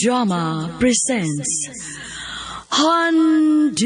Drama presents Handumanan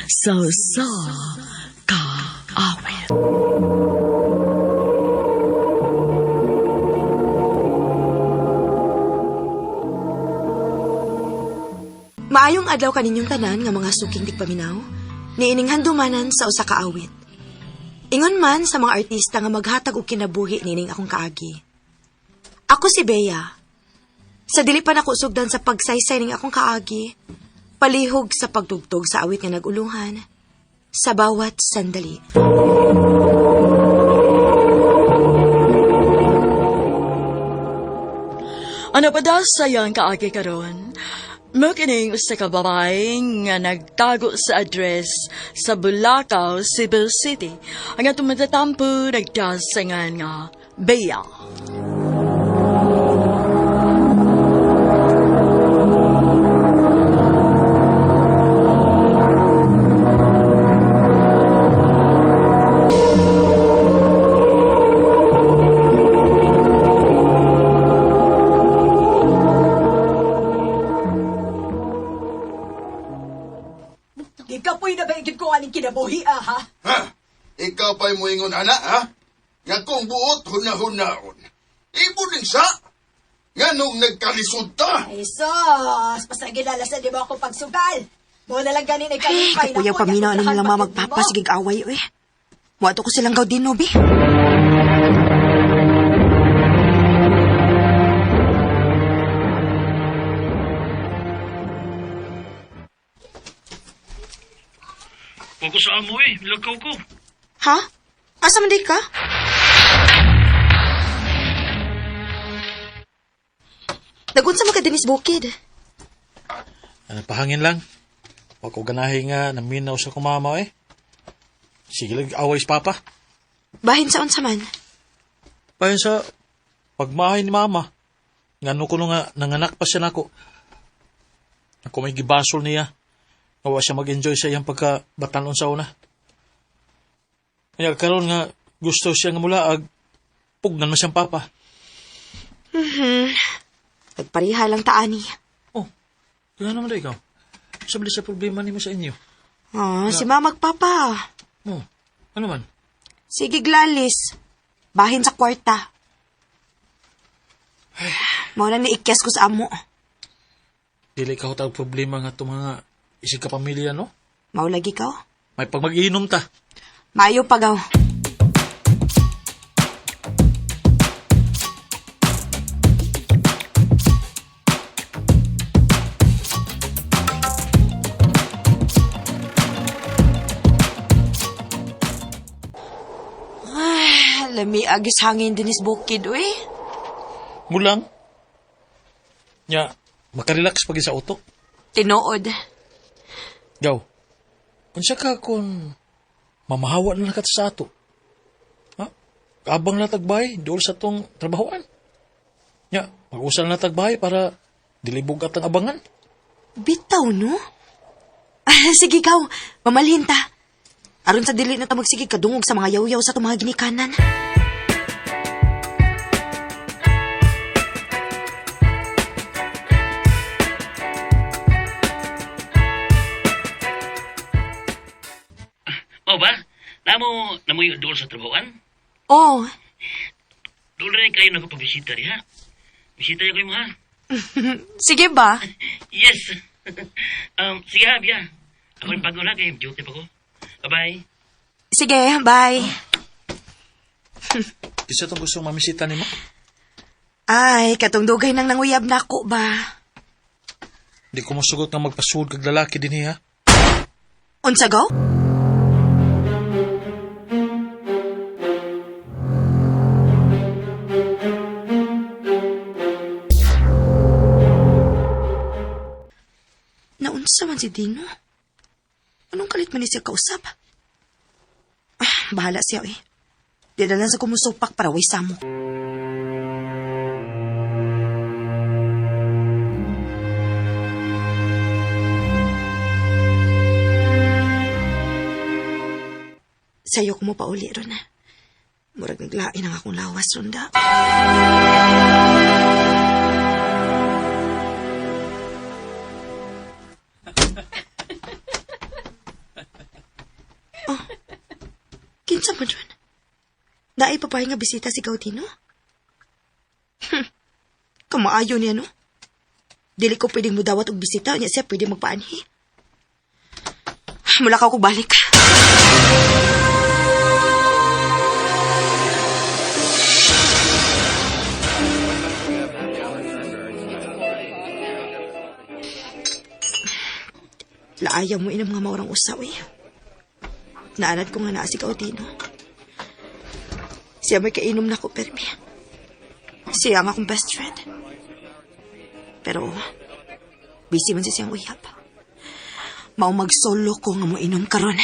sa Usa Ka Awit. Maayong adlaw kaninyong tanan nga mga suking tigpaminaw, niining handumanan sa usa ka awit. Ingon man sa mga artista nga maghatag og kinabuhi niining akong kaagi. Ako si Bea. Sa dili pa nako sugdan sa pagsaysay ning akong kaagi, palihog sa pagtugtog sa awit nga nagulungan, sa bawat sandali. Ano pa daw sayang kaagi karon? Mao kining usa ka babae nga nagtago sa address sa Bulacau, Cebu City. Ang atong matatampo nagdasangan nga Bea. Gikapoy na ba yung ko aning kinabuhi, ah, ha? Ha? Ikaw pa'y muingon, ana, ha? Nga kung buot, huna-hunaon. Ibo din sa? Nga nung nagkalisod ta. Ay, sus! Pasagilalasan di mo ako pagsugal! Mo na lang ganin ay kalipay Eh, kapuyaw paminaw ano nilang mga magpapasigig away eh. Wato ko silang gaudino, bi. Huwag ko sa amo eh. Lagaw ko. Ha? Asa man di ka? Nagunsa man ka dinis bukid. Ano, pahangin lang. Huwag ko ganahi nga naminaw sa kumama eh. Sige lang, away sa papa. Bahin sa unsa man. Payon sa pagmahay ni mama. Ngano ko nga nanganak pa siya nako. Ako may gibasol niya. Nga wa siya mag-enjoy sa iyang pagkabatanon sa una. Kaya karon nga gusto siya nga mulaag, pugnan man siyang papa. Nagpareha lang taani. Oh, kaya naman daw ikaw. Sabi sa problema nimo sa inyo. Ah, si mama magpapa. Oh, ano man? Sige, Glalis. Bahin sa kwarta. Mao na niikyas ko sa amo. Dili ka hutag problema nga itong mga isig ka pamilya, no? Mao lagi ka. oh. May pag mag-inom ta. Maayo pagaw. Ay, lami agis hangin dinis bukid, uy. Mulang. Nya, makarelax pag sa utok. Tinuod. Gaw, unsa ka kung mamahawa na lang sa ato? Ha? Abang na tagbay, dool sa tong trabahoan. Nya, mag-usal na tagbay para dilibog at ang abangan. Bitaw, no? Sige, ikaw. Mamalhin ta. Aron sa dili na ta magsige kadungog sa mga yaw-yaw sa itong mga ginikanan. O ba? Namo, namoy dool sa trabahoan? Oh, Dool rin kayo nagpabisita diha. Bisita niyo kayo mo ha? sige ba? Yes! Sige ha, Bia. Ako rin pagod na kayo. Duty pa ko. Bye-bye. Sige, bye. Isa tong gusto mamisita nimo? Ay, katong dugay nang nanguyab na ako ba? Di ko mosugot nga magpasud kag lalaki dinhi ha. Unsa go? Naunsa man si Dino? Anong kalit man ni siya kausap? Ah, bahala siya eh. Di na lang sa kumusupak para way samo. Sayo ko mo pauli ron. Murag naglain ang akong lawas ron da. Unsa man yun? Naay babae nga bisita si Gaudino? Kamaayo niya, no? Dili ko pwedeng mudawat og bisita, niya siya pwede magpaanhi. Mula ka ko balik. Laayaw mo inang mga maurang usaw eh. Naanad ko nga naa si Gaudino. Siya may kainom na ko, permi. Siya ang akong best friend. Pero, busy man siya siyang uyab. Mao magsolo ko nga mo inom karon.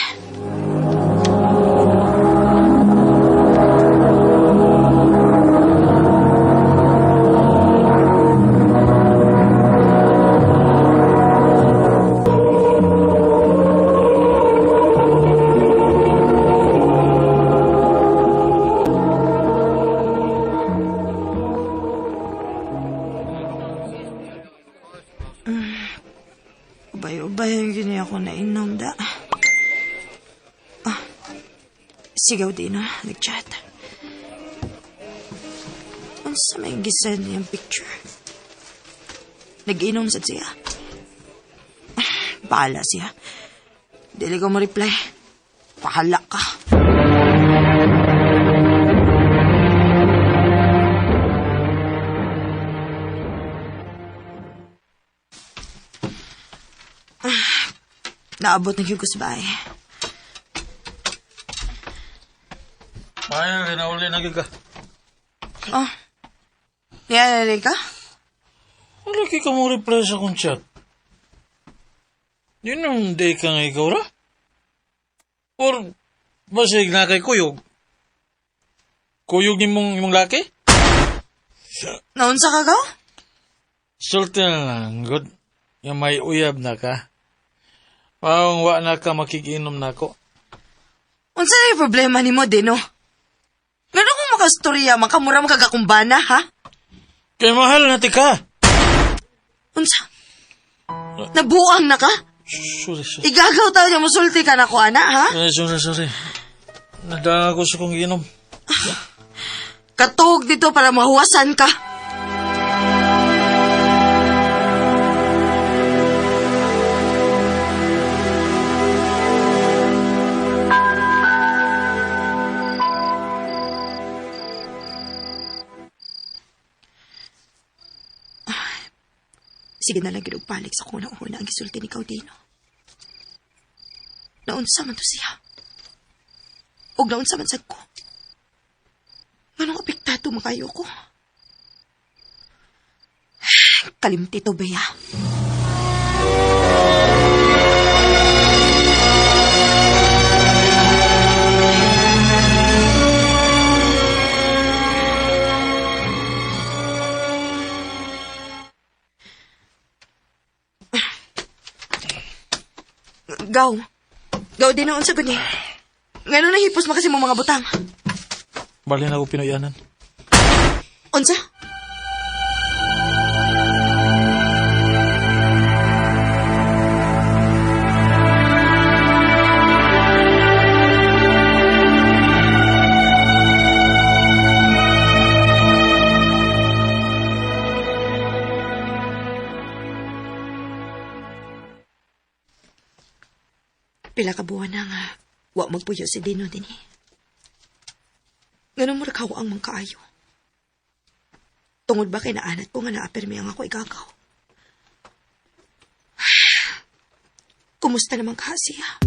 Ubay-ubay ang gini ako nainom da. Ah, sigaw din na, nag-chat. Unsa may gisend niyang picture? Nag-inom sad siya. Ah, bahala siya. Dili ko mo-reply. Bahala ka. Naabot na gyud ko sa bahay. Ay, nauli na gyud ka. Oh. Niya ka? Wala kay ka mo reply sa akong chat. Yun ang day ka nga ikaw ra? Or basig na kay kuyog? Kuyog ni mong imong laki? Naunsa ka gaw? Sulti na lang, good. Yung may uyab na ka. Paong wa na ka makikinom na ako. Unsa na problema nimo, Dino? Ngano kung makastorya, makamura makagakumbana, ha? Kay mahal na ti ka. Unsa? Nabuang na ka? Sorry, sorry. Igagaw tayo niya, musulti ka na ko, ana, ha? Ay, sorry, sorry. Nadaan ako sa kong inom. Katuog dito para mahuwasan ka. Sige na lang ginugpalik sa kung una ang gisulti ni Caudino. Naunsa man to siya. Og naunsa man sad ko. Nganong apektado makayo ko? Kalimti to, Bea. Gaw. Gaw din noon sa guni. Ngano nahipos mo kasi mo mga butang? Bali na ako Pinoyanan. Unsa? Pila ka buwan na nga, wa magpuyo si Dino din eh. Ganun mo rakaw ang mangkaayo. Tungod ba kay naanat ko nga naapirmi ang ako igagaw? Kumusta naman ka siya?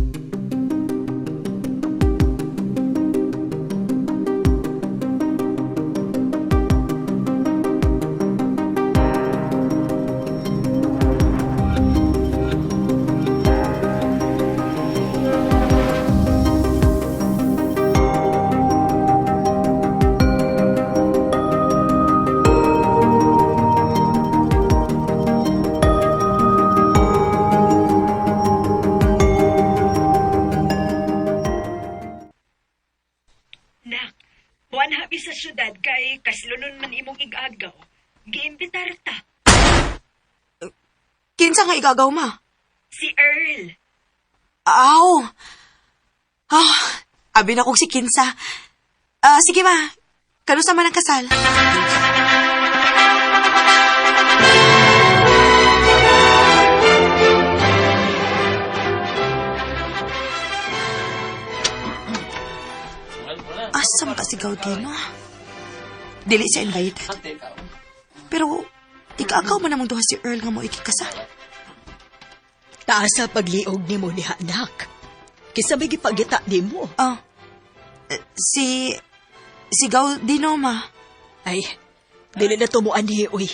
Nak, buwan habi sa syudad kay kaslunon man imong igagaw. Giimbitar ta. Kinsa nga igagaw, ma? Si Earl. Aw! Ah, Abi na kong si Kinsa. Sige ma, kanusa man ang kasal? Asa man ka si Gaudino? Dili siya invited. Pero, ikaagaw man namang duha si Earl nga mo ikikasal. Taas sa pagliog nimo ni anak. Kisa may gipagita nimo. Ah, si... Si Gaudino, ma. Ay, dili na tumuan ni uy.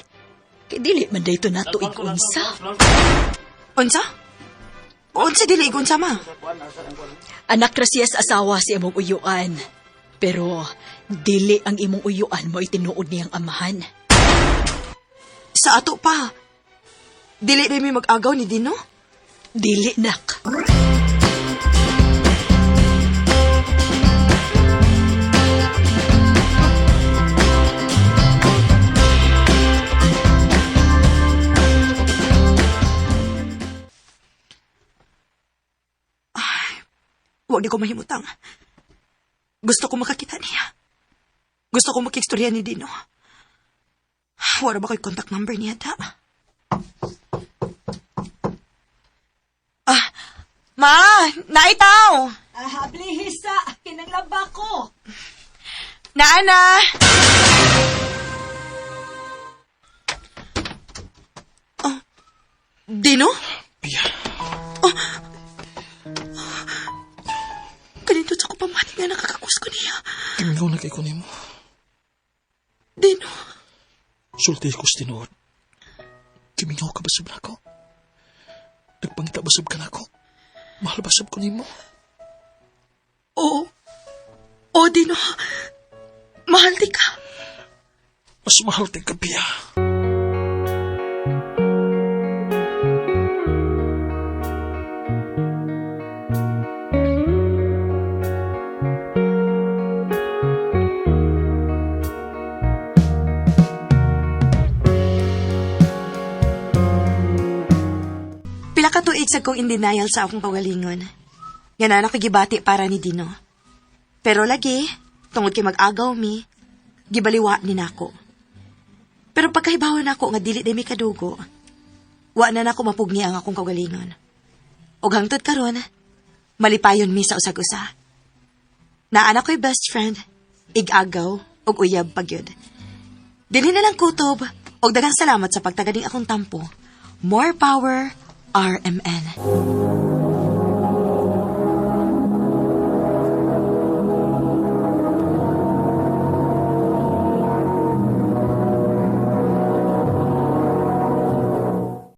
Kay dili man dayto nato igunsa. Unsa? Unsa dili igunsa, ma? Anak ra siya sa asawa si imong uyuan. Pero dili ang imong uyuan mo itinuod niyang amahan. Sa ato pa. Dili rin may mag-agaw ni Dino? Dili nak. Huwag di ko mahimutang. Gusto ko makakita niya. Gusto ko makikstorya ni Dino. Wala ba ko'y contact number niya ta? Ah, ma! Naitaw! Ah, blihisa, kinanglaba ko. Naana! Oh, Dino? Pia, Kanito sa ko pamati nga nakakakus ko niya. gimingaw na kay ko nimo. Dino, Sulti ko sa tinuod. Gimingaw ka basab nako. Nagpangita basab ka nako. Mahal basab ko nimo. oo. Oo, Dino. Mahal di ka. Mas mahal ti ka, Pia. Pila ka tuig sa kong in denial sa akong kaugalingon. Nga na nakagibati para ni Dino. Pero lagi, tungod kay mag-agaw mi, gibaliwa ni nako. Pero pagkahibaw nako nga dili day mi kadugo, wa na nako mapugni ang akong kaugalingon. Og hangtod karon, malipayon mi sa usag-usa. Naa na ko'y best friend, ig-agaw og uyab pagyud. Dili na lang kutob, og daghang salamat sa pagtaganing akong tampo. More power, RMN.